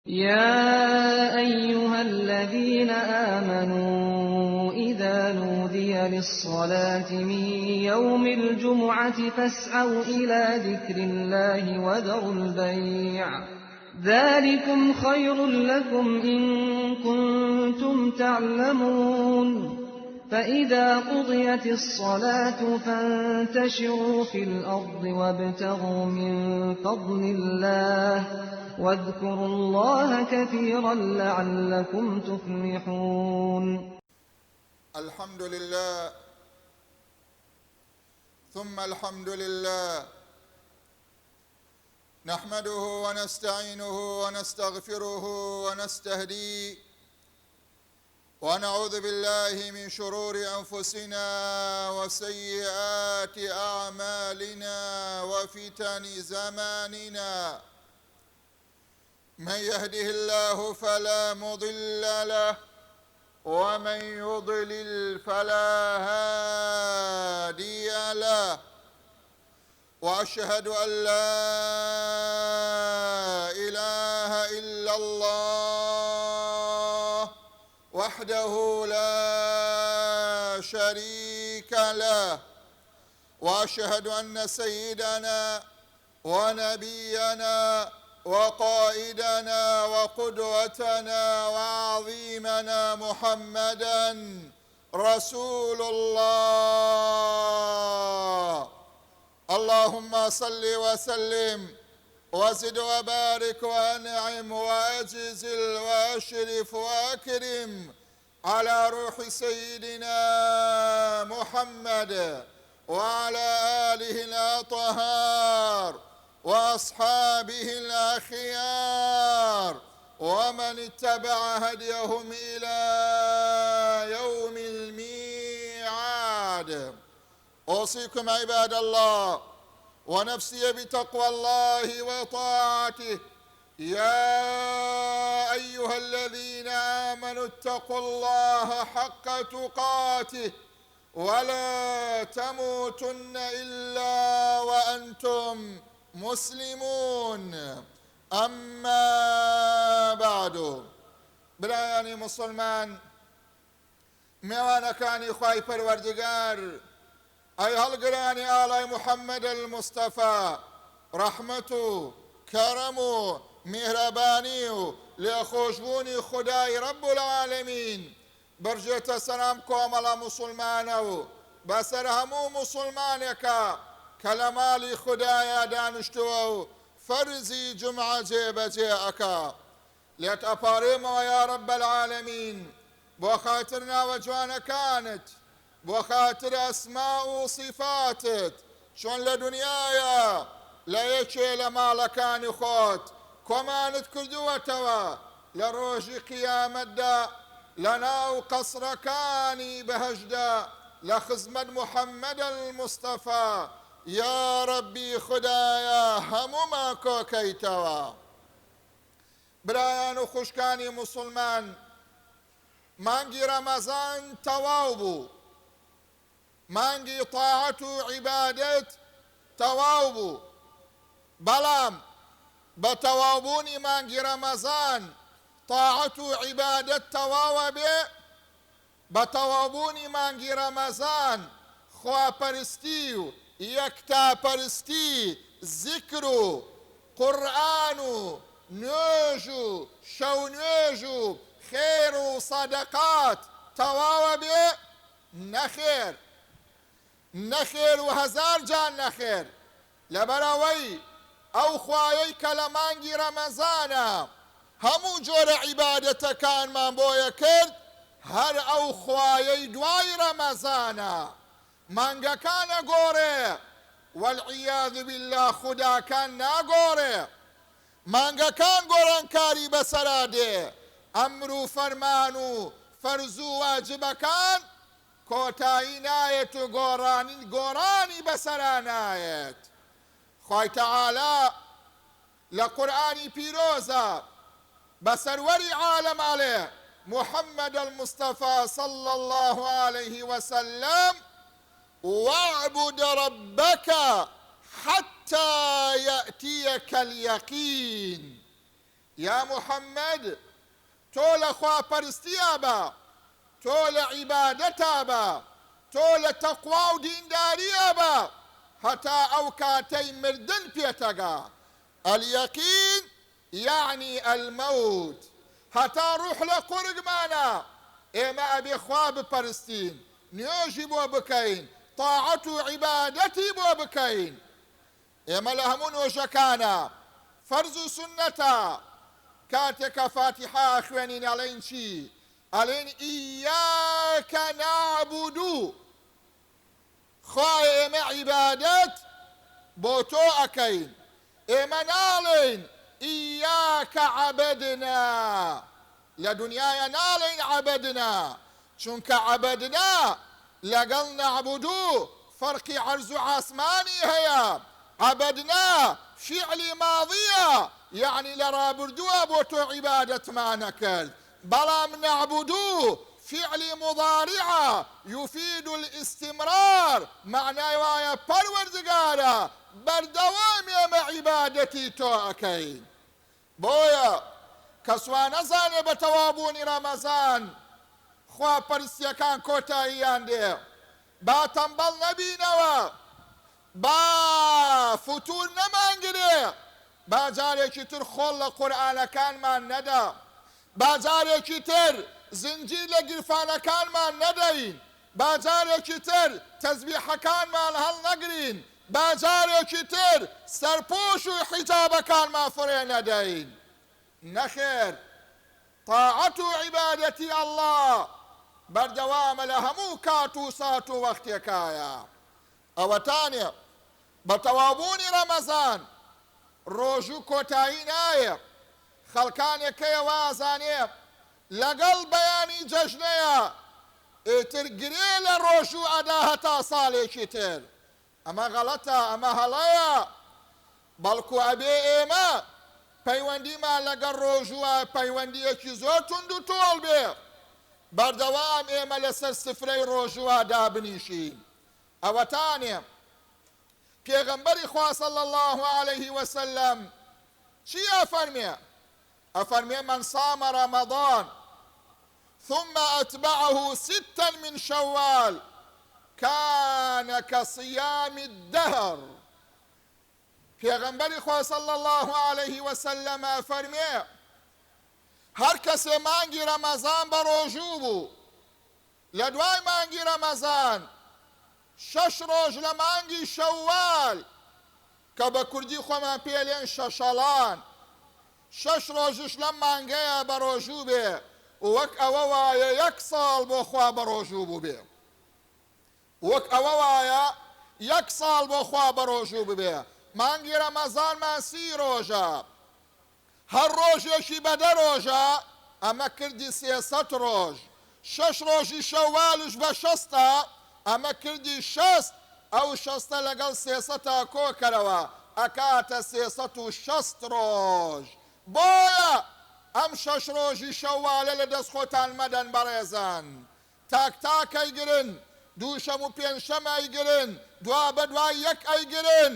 یا ایها الذین آمنوا اذا نودی للصلاة من یوم الجمعة فاسعوا الی ذکر اللە وذروا البیع ذلکم خیر لکم ان کنتم تعلمون فإذا قضیت الصلاة فانتشروا فی الأرض وابتغوا من فضل اللە واذکروا اللە کثیرا لعلکم تفلحون. الحمد لله ثم الحمد لله نحمده ونستعينه ونستغفره ونستهديه ونعوذ بالله من شرور أنفسنا وسيئات أعمالنا وفتن زماننا من يهده الله فلا مضل له ومن يضلل فلا هادي له واشهد ان لا اله الا الله وحده لا شريك له واشهد ان سيدنا ونبينا وقائدنا وقدوتنا وعظيمنا محمدا رسول الله اللهم صل وسلم وزد وبارك وانعم واجزل واشرف واكرم على روح سيدنا محمد وعلى آله الأطهار وأصحابه الأخيار ومن اتبع هديهم إلى يوم الميعاد أوصيكم عباد الله ونفسي بتقوى الله وطاعته يا أيها الذين آمنوا اتقوا الله حق تقاته ولا تموتن إلا وأنتم مسلمون أما بعد برایانی مسلمان میوانەکانی خوای پەروەردگار ئەی هەڵگرانی ئاڵای محمد المصطفی ڕەحمەت و کەرەم و میهرەبانی و لێخۆشبوونی خودای رب العالمین برژێتە سەر ئەم کۆمەڵە موسڵمانە و بەسەر هەموو موسڵمانێکا کە لە ماڵی خودایا دانیشتووە و فەرزی جومعە جێبەجێ ئەکا. لێت ئەپاڕێمەوە یا رب العالمین بۆ خاتر ناوە جوانەکانت، بۆ خاتر ئەسماء و صیفاتت، چۆن لە دونیایا لە یەکێ لە ماڵەکانی خۆت کۆمانت کردووەتەوە، لە ڕۆژی قیامەتدا لە ناو قەسرەکانی بەهەشتدا لە خزمەت محمد المصطفی یا ربی خودایا هەموومان کۆکەیتەوە. برایان و خوشکانی موسڵمان مانگی ڕەمەزان تەواو بوو، مانگی تاعەت و عیبادەت تەواو بوو، بەڵام بە تەواوبوونی مانگی ڕەمەزان تاعەت و عیبادەت تەواو ئەبێ؟ بە تەواوبوونی مانگی ڕەمەزان خواپەرستی و یەکتاپەرستی زیکر و قورئان و نوێژ و شەونوێژ و خێر و سەدەقات تەواوەبێ؟ نەخێر نەخێر و هەزار جار نەخێر لەبەرئەوەی ئەو خوایەی کە لە مانگی ڕەمەزانا هەموو جۆرە عیبادەتەکانمان بۆیە کرد هەر ئەو خوایەی دوای ڕەمەزانە مانگەکان ئەگۆڕێ والعیاذ باللە خوداکان ناگۆڕێ مانگەکان گۆڕانکاری بەسەرا دێ ئەمر و فەرمان و فەرز و واجبەکان کۆتایی نایەت و گۆڕانی گۆڕانی بەسەرا نایەت خوای تەعالا لە قورئانی پیرۆزا بە سەروەری عالەم ئەڵێ محمد المصطفی صلی اللە علیه وسلم واعبد ربک حتی یأتیک الیقین. یا محەممەد تۆ لە خواپەرستیا بە، تۆ لە عیبادەتا بە، تۆ لە تەقوا و دینداریا بە هەتا ئەو کاتەی مردن پێتەگا، الیقین یەعنی الموت، هەتا ڕوح لە قورگمانە ئێمە ئەبێ خوا بپەرستین، نوێژی بۆ بکەین، تاعەت و عیبادەتی بۆ بکەین. ئێمە لە هەموو نوێژەکانا فەرز و سوننەتە کاتێک کە فاتیحە ئەخوێنین ئەڵێین چی؟ ئەڵێین ایاک نعبد خوایە ئێمە عیبادەت بۆ تۆ ئەکەین ئێمە ناڵێین ایاک عبدنا لە دنیایا ناڵێین عبدنا چونکە عبدنا لەگەڵ نعبد فەرقی عەرز و عاسمانی هەیە، عبدنا فیعلی ماضیە یەعنی لە ڕابردووە بۆ تۆ عیبادەتمان ئەکرد، بەڵام نعبد فیعلی مضارعە یفید الاستمرار مەعنای وایە پەروەردگارە بەردەوام ئێمە عیبادەتی تۆ ئەکەین. بۆیە کەس وا نەزانێ بە تەواوبوونی ڕەمەزان خوا پەرستیەکان کۆتاییان دێ، با تەمبەڵ نەبینەوە، با فتور نەمانگرێ، با جارێکی تر خۆڵ لە قورئانەکانمان نەدا، با جارێکی تر زنجیر لە گیرفانەکانمان نەدەین، با جارێکی تر تەزبیحەکانمان هەڵنەگرین، با جارێکی تر سەرپۆش و حیجابەکانمان فڕێ نەدەین. نەخێر، تاعەت و عیبادەتی اللە بەردەوامە لە هەموو کات و سات و وەختێکایە. ئەوەتانێ بە تەواوبوونی ڕەمەزان ڕۆژوو کۆتایی نایێ، خەڵکانێک هەیە وائەزانێ لەگەڵ بەیانی جەژنەیە ئیتر گرێ لە ڕۆژوو ئەدا هەتا ساڵێکی تر، ئەمە غەڵەتە، ئەمە هەڵەیە، بەڵکو ئەبێ ئێمە پەیوەندیمان لەگەڵ ڕۆژووە پەیوەندییەکی زۆر توند و تۆڵ بێ، بەردەوام ئێمە لەسەر سفرەی ڕۆژووە دابنیشین. ئەوەتانێ پێغەمبەری خوا صلی اللە علیه وسلم چی ئەفەرمێ؟ ئەفەرمێ من صام رمضان ثم اتبعه ستا من شوال کان کصیام الدهر. پێغەمبەری خوا صلی اللە علیه وسلم ئەفەرمێ هەر کەسێ مانگی رەمەزان بە ڕۆژوو بوو لە دوای مانگی رەمەزان شەش ڕۆژ لە مانگی شەوال کە بە کوردی خۆمان پێ لێن شەشەڵان، شەش ڕۆژش لەم مانگەیا بەڕۆژوو بێ وەک ئەوە وایە یەک ساڵ بۆ خوا بەڕۆژوو بووبێ. وەک ئەوە وایە یەک ساڵ بۆ خوا بەڕۆژوو ببێ. مانگی ڕەمەزانمان سی ڕۆژە، هەر ڕۆژێکی بە دە ڕۆژە، ئەمە کردی 300 ڕۆژ. شەش ڕۆژی شەوالش بە شەستە، ئەمە کردی 60، ئەو شەستە لەگەڵ سێسەتا کۆکەرەوە، ئەکاتە 360 ڕۆژ. بۆیە ئەم شەش ڕۆژی شەوالە لە دەست خۆتان مەدەن بەڕێزان. تاک تاک ئەیگرن، دووشەم و پێنجشەم ئەیگرن، دوا بە دوای یەک ئەیگرن،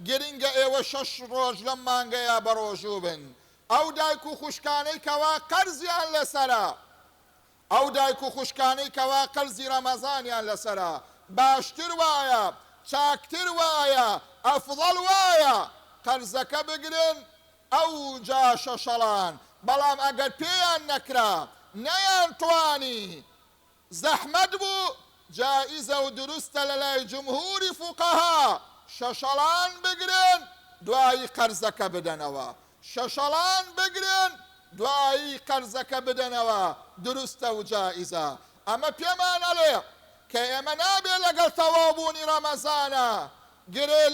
گرنگە ئێوە شەش ڕۆژ لەم مانگەیا بەڕۆژوو بن. ئەو دایک و خوشکانەی کەوا قەرزیان لەسەرە، ئەو دایک و خوشکانەی کەوا قەرزی ڕەمەزانیان لەسەرە، باشتر وایە، چاکتر وایە، ئەفضەڵ وایە قەرزەکە بگرن ئەوجا شەشەڵان، بەڵام ئەگەر پێیان نەکرا، نەیانتوانی، زەحمەت بوو، جائیزە و دروستە لەلای جمهوری فوقەها شەشەڵان بگرن دوایی قەرزەکە بدەنەوە، شەشەڵان بگرن دوایی قەرزەکە بدەنەوە دروستە و جائیزە. ئەمە پێمان ئەڵێ کە ئێمە نابێ لەگەڵ تەواو بوونی ڕەمەزانا گرێ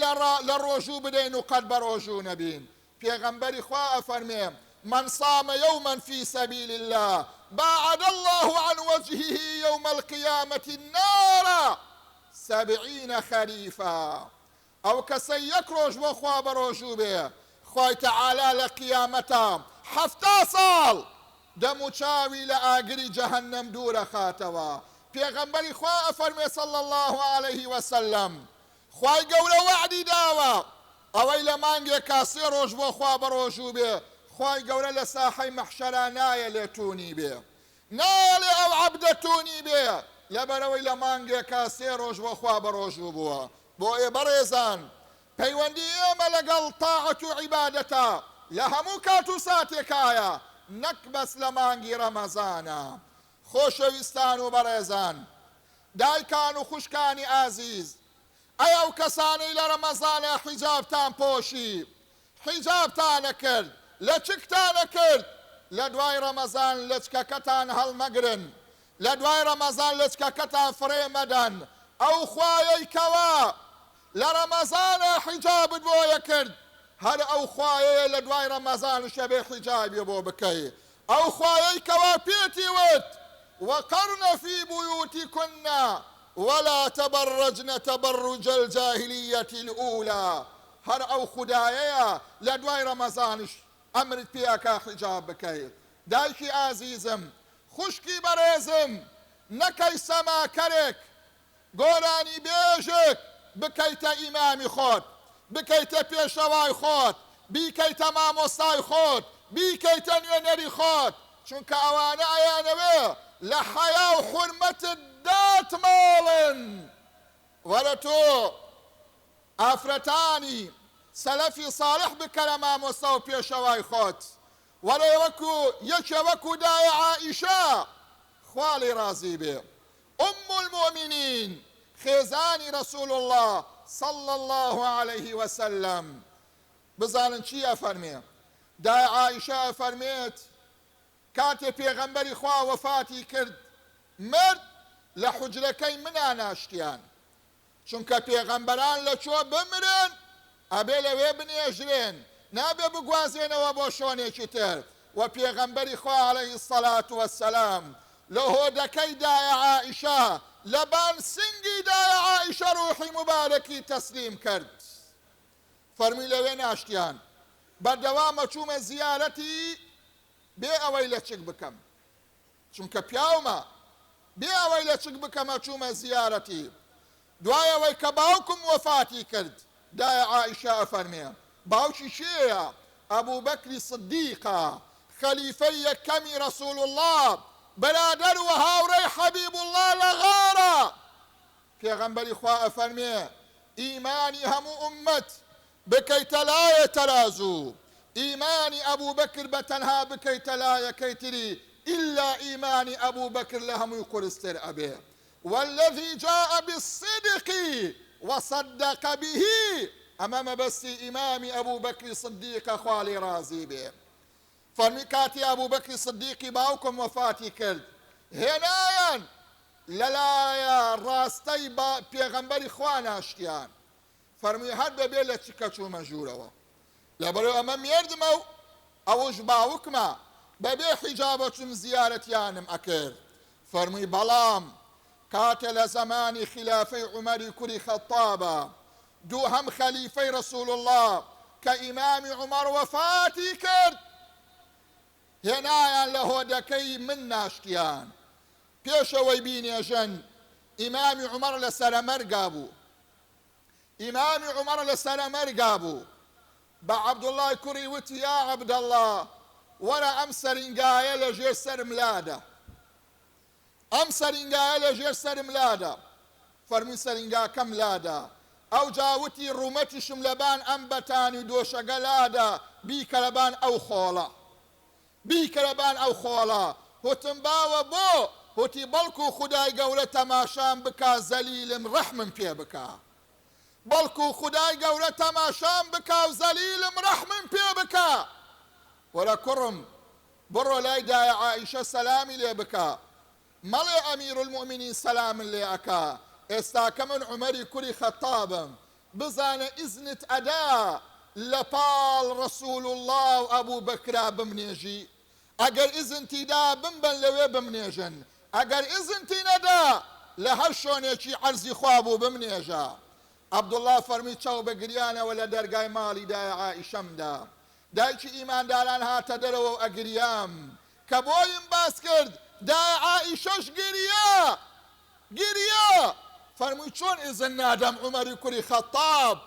لە ڕۆژوو بدەین و قەت بەڕۆژوو نەبین. پێغەمبەری خوا ئەفەرمێ، من صام یوما فی سبیل اللە باعد اللە عن وجهه یوم القیامە النار سبعین خریفا. ئەو کەسەی یەک ڕۆژ بۆ خوا بەڕۆژوو بێ، خوای تەعالا لە قیامەتا 70 ساڵ دەم و چاوی لە ئاگری جەهەنەم دوور ئەخاتەوە. پێغەمبەری خوا ئەفەرموێ صلی اللە علیه وسلم، خوای گەورە وەعدی داوە ئەوەی لە مانگێکا سێ ڕۆژ بۆ خوا بەڕۆژوو بێ، خوای گەورە لە ساحەی مەحشەرا نایەلێ توونی بێ، نایەلێ ئەو عەبدە توونی بێ، لەبەرئەوەی لە مانگێکا سێ ڕۆژ بۆ خوا بەڕۆژوو بووە. بۆیە بەڕێزان پەیوەندی ئێمە لەگەڵ تاعەت و عیبادەتا لە هەموو کات و ساتێکایە نەک بەس لە مانگی ڕەمەزانا. خۆشەویستان و بەڕێزان، دایکان و خوشکانی ئازیز، ئەی ئەو کەسانەی لە ڕەمەزانا حیجابتان پۆشی، حیجابتانە کرد، لەچکتانە کرد، لە دوای ڕەمەزان لەچکەکەتان هەڵمەگرن، لە دوای ڕەمەزان لەچکەکەتان فڕێ مەدەن، ئەو خوایەی کەوا لە ڕەمەزانا حیجابت بۆ ئەکرد، هەر ئەو خوایەیە لە دوای ڕەمەزانش ئەبێ حیجابی بۆ بکەی، ئەو خوایەی کەوا پێتی وت، وقرن فی بیوتکن ولا تبرجن تبرج الجاهلیە الاولی، هەر ئەو خودایەیە لە دوای ڕەمەزانش ئەمرت پێ ئەکا حیجاب بکەی. دایکی ئازیزم، خوشکی بەڕێزم، نەکەی سەماکەرێک، گۆرانیبێژێک بکەیتە ئیمامی خۆت، بکەیتە پێشەوای خۆت، بیکەیتە مامۆستای خۆت، بیکەیتە نوێنەری خۆت، چونکە ئەوانە ئەیانەوێ لە حەیا و حورمەتت داتماڵن. وەرە تۆ ئافرەتانی سەلەفی ساڵح بکەرە مامۆستا و پێشەوای خۆت، وەرە وەکو یەکێ وەکو دایە عائیشە خوا لێی ڕازی بێ ام المومنین خێزانی رسول اللە صلی اللە علیه وسلم بزانن چی ئەفەرمێ دایە عائیشە ئەفەرمێت کاتێ پێغەمبەری خوا وەفاتی کرد مرد لە حوجرەکەی منا ناشتیان چونکە پێغەمبەران لە چۆ بمرن ئەبێ لەوێ بنێژرێن نابێ بگوازرێنەوە بۆ شۆنێکی تر وە پێغەمبەری خوا علیە الصلوە والسلام لە هۆدەکەی دایە عائیشە لەبان سنگی دایە عائیشە ڕوحی موبارەکی تەسلیم کرد فەرمووی لەوێ ناشتیان بەردەوام ئەچوومە زیارەتی بێ ئەوەی لەچک بکەم چونکە پیاومە، بێ ئەوەی لەچک بکەمە چوومە زیارەتی، دوای ئەوەی کە باوکم وەفاتی کرد، دایە عائیشە ئەفەرمێ، باوکی کێیە؟ ئەبوبەکری سدیقە، خەلیفەی یەکەمی رسول اللە، برادەر و هاوڕێی حەبیب اللە لە غارە، پێغەمبەری خوا ئەفەرمێ، ئیمانی هەموو ئوممەت بکەیتە لایێ تەرازوو، ئیمانی ئەبوبەکر بە تەنها بکەیتە لایەکەی تری ئیلا ئیمانی ئەبوبەکر لە هەمووی قورستر ئەبێ، والذی جاء بالصدق وصدق به، ئەمە مەبەستی ئیمامی ئەبوبەکری صدیقە خوا لێی ڕازی بێ. فەرمووی کاتێ ئەبوبەکری صدیقی باوکم وەفاتی کرد هێنایان لەلایە ڕاستەی پێغەمبەری خوا ناشتیان، فەرمووی هەر بەبێ لەچکە چوومە ژوورەوە لەبەرئ ئەمە مێردمە و ئەوش باوکمە بەبێ حیجابە چووم زیارەتیانم ئەکرد فەرمووی بەڵام کاتێ لە زەمانی خیلافەی عومەری کوری خەتابە دووهەم خەلیفەی رسول اللە کە ئیمامی عومەر وەفاتی کرد هێنایان لە هۆدەکەی من ناشتیان پێش ئەوەی بینێژن ئیمامی عومەر لە سەرەمەرگا بوو ئیمامی عومەڕ لە سەرەمەرگا بوو، بە عەبدوڵڵای کوڕی وتی، یا عەبدەڵڵا، وەرە ئەم سەرینگایە لە ژێر سەرم لادە. ئەم سەرینگایە لە ژێر سەرم لادە. فەرمووی سەرینگاکەم لادا. ئەوجا وتی، ڕوومەتیشم لەبان ئەم بەتانی و دۆشەگە لادە، بیکە لەبان ئەو خۆڵە. بیکەرە بان ئەو خۆڵە. هوتم باوە بۆ؟ هوتی بەڵکو خودای گەورە تەماشام بکا زەلیلم ڕەحمم پێ بکا. بەڵکو خودای گەورە تەماشام بکا و زەلیلم ڕەحمم پێ بکا. وەرە کوڕم بڕۆ لای دایە عائیشە سەلامی لێ بکە. مەڵێ ئەمیرولموئمینین سەلامن لێ ئەکا. ئێستاکە من عومەری کوری خەتابم. بزانە ئیزنت ئەدا لە پاڵ رسول اللە و ئەبو بەکرا بمنێژی؟ ئەگەر ئیزنتی دا بمبەن لەوێ بمنێژن، ئەگەر ئیزنتی نەدا لە هەر شۆنێکی عەرزی خوا بوو بمنێژە. عەبدوڵڵا فەرمووی چاو بە گریانەوە لە دەرگای ماڵی دایە عائیشەم دا. دایکی ئیمانداران هاتە دەرەوە و ئەگریام. کە بۆیم باس کرد دایە عائیشەش گریا. گریا، فەرمووی چۆن ئیزن نادەم عومەری کوری خەتاب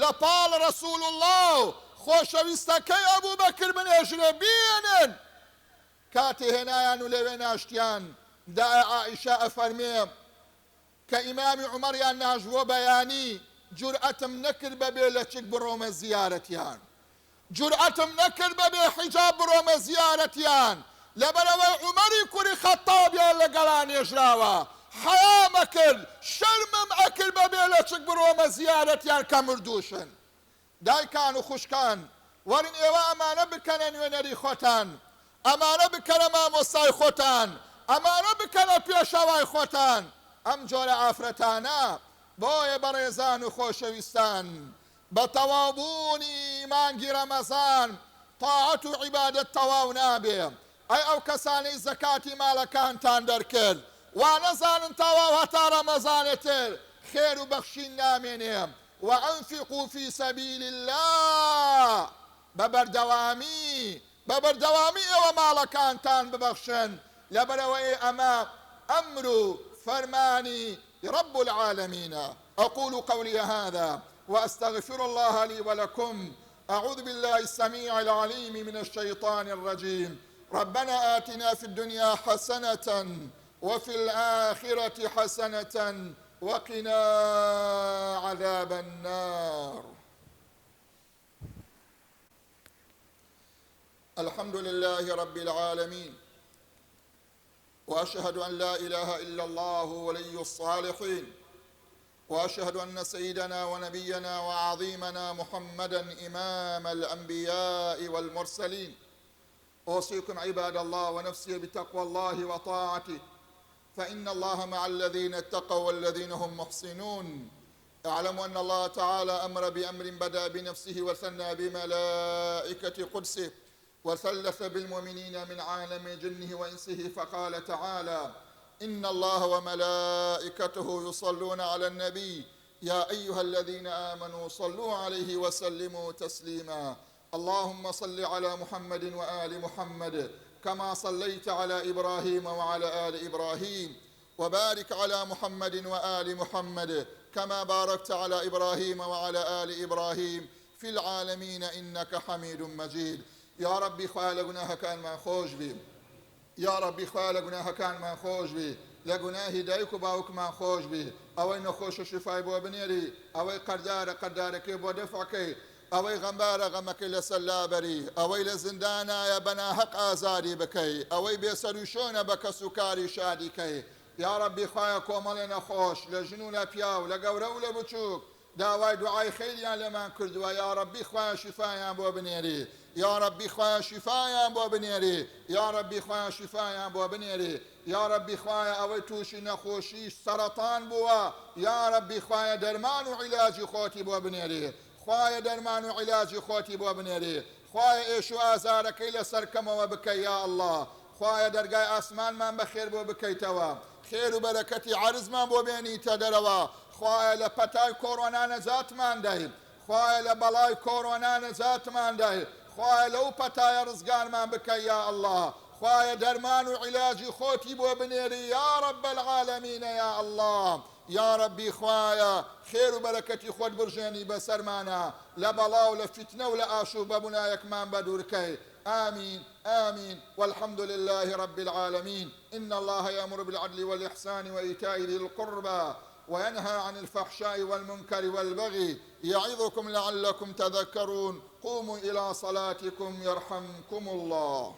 لە پاڵ رسول اللە و خۆشەویستەکەی ئەبوبەکر بنێژرێ بیێنن. کاتێ هێنایان و لەوێ ناشتیان، دایە عائیشە ئەفەرمێ، کە ئیمامی عومەریان ناشت بۆ بەیانی، جورئەتم نەکرد بەبێ لەچک بڕۆمە زیارەتیان. جورئەتم نەکرد بەبێ حیجاب بڕۆمە زیارەتیان، لەبەرئەوەی عومەری کوری خەتابیان لەگەڵا نێژراوە، حەیام ئەکرد، شەرمم ئەکرد بەبێ لەچک بڕۆمە زیارەتیان کە مردووشن. دایکان و خوشکان وەرن ئێوە ئەمانە بکەنە نوێنەری خۆتان، ئەمانە بکەنە مامۆستای خۆتان، ئەمانە بکەنە پێشەوای خۆتان، ئەم جۆرە ئافرەتانە، بۆیە بەڕێزان و خۆشەویستان بە تەواوبوونی مانگی رەمەزان تاعەت و عیبادەت تەواو نابێ، ئەی ئەو کەسانەی زەکاتی ماڵەکانتان دەرکرد وانەزانن تەواو هەتا رەمەزانێ تر خێر و بەخشین نامێنێ، وانفقوا فی سبیل اللە، بە بەردەوامی بە بەردەوامی ئێوە ماڵەکانتان ببەخشن لەبەرئەوەی ئەمە ئەمر و فەرمانی رب العالمینە. اقول قولی هذا واستغفر اللە لی ولکم اعوذ باللە السمیع العلیم من الشیطان الرجیم ربنا آتنا فی الدنیا حسنة وفی الآخرة حسنة وقنا عذاب النار. الحمد لله رب العالمين وأشهد أن لا إله إلا الله ولي الصالحين وأشهد أن سيدنا ونبينا وعظيمنا محمدا إمام الأنبياء والمرسلين أوصيكم عباد الله ونفسي بتقوى الله وطاعته فإن الله مع الذين اتقوا والذين هم محسنون اعلموا أن الله تعالى أمر بأمر بدأ بنفسه وثنى بملائكة قدسه وثلث بالمؤمنين من عالم جنه وإنسه فقال تعالى إن الله وملائكته يصلون على النبي يا أيها الذين آمنوا صلوا عليه وسلموا تسليما اللهم صل على محمد وآل محمد كما صليت على إبراهيم وعلى آل إبراهيم وبارك على محمد وآل محمد كما باركت على إبراهيم وعلى آل إبراهيم في العالمين إنك حميد مجيد یا ربی خوایە لە گوناهەکانمان خۆش بی یا ربی خوایە لە گوناهەکانمان خۆش بی لە گوناهی دایک و باوکمان خۆش بی ئەوەی نەخۆشە شیفای بۆ بنێری ئەوەی قەردارە قەردارەکەی بۆ دەفعکەی ئەوەی غەمبارە غەمەکەی لەسەر لابەری ئەوەی لە زیندانایە بە ناهەق ئازادی بکەی ئەوەی بێسەروشۆنە بە کەس و کاری شادی کەی یا ربی خوایە کۆمەڵێ نەخۆش لە ژن و لە پیاو لە گەورە و لە بچووک داوای دوعای خەیریان لێمان کردووە یاڕەبی خوایە شیفایان بۆ بنێری یاڕەبی خوایە شیفایان بۆ بنێری یاڕەبی خوایە شیفایان بۆ بنێری یاڕەبی خوایە ئەوەی تووشی نەخۆشی سەرەتان بووە یاڕەبی خوایە دەرمان و عیلاجی خۆتی بۆ بنێری خوایە دەرمان و عیلاجی خۆتی بۆ بنێری خوایە ئێش و ئازارەکەی لەسەر کەمەوە بکەی یا اللە خوایە دەرگای ئاسمانمان بەخێر بۆ بکەیتەوە خێر و بەرەکەتی عەرزمان بۆ بێنیتە دەرەوە خوایە لە پەتای کۆرۆنا نەجاتمان دەی خوایە لە بەڵای کۆرۆنا نەجاتمان دەی خوایە لەو پەتایە ڕزگارمان بکەی یا اللە خوایە دەرمان و عیلاجی خۆتی بۆ بنێری یا رب العالمین یا اللە یاڕەبی خوایە خێر و بەرەکەتی خۆت بڕژێنی بەسەرمانا لە بەڵا و لە فیتنە و لە ئاشوب بەمولایەکمان بەدوورکەی آمین آمین والحمد لله رب العالمین ان الله یامر بالعدل والإحسان وإیتاء ذی القربی وینهی عن الفحشاء والمنکر والبغی یعظکم لعلکم تذکرون قوموا الی صلاتکم یرحمکم الله.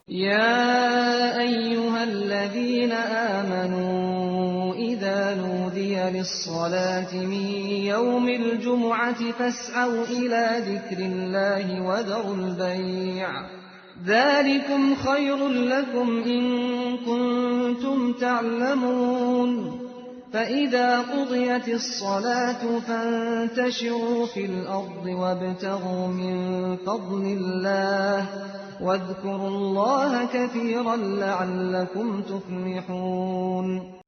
يا أيها الذين آمنوا إذا نودي للصلاة من يوم الجمعة فاسعوا إلى ذكر الله وذروا البيع ذلكم خير لكم إن كنتم تعلمون فإذا قضيت الصلاة فانتشروا في الأرض وابتغوا من فضل الله واذكروا الله كثيرا لعلكم تفلحون.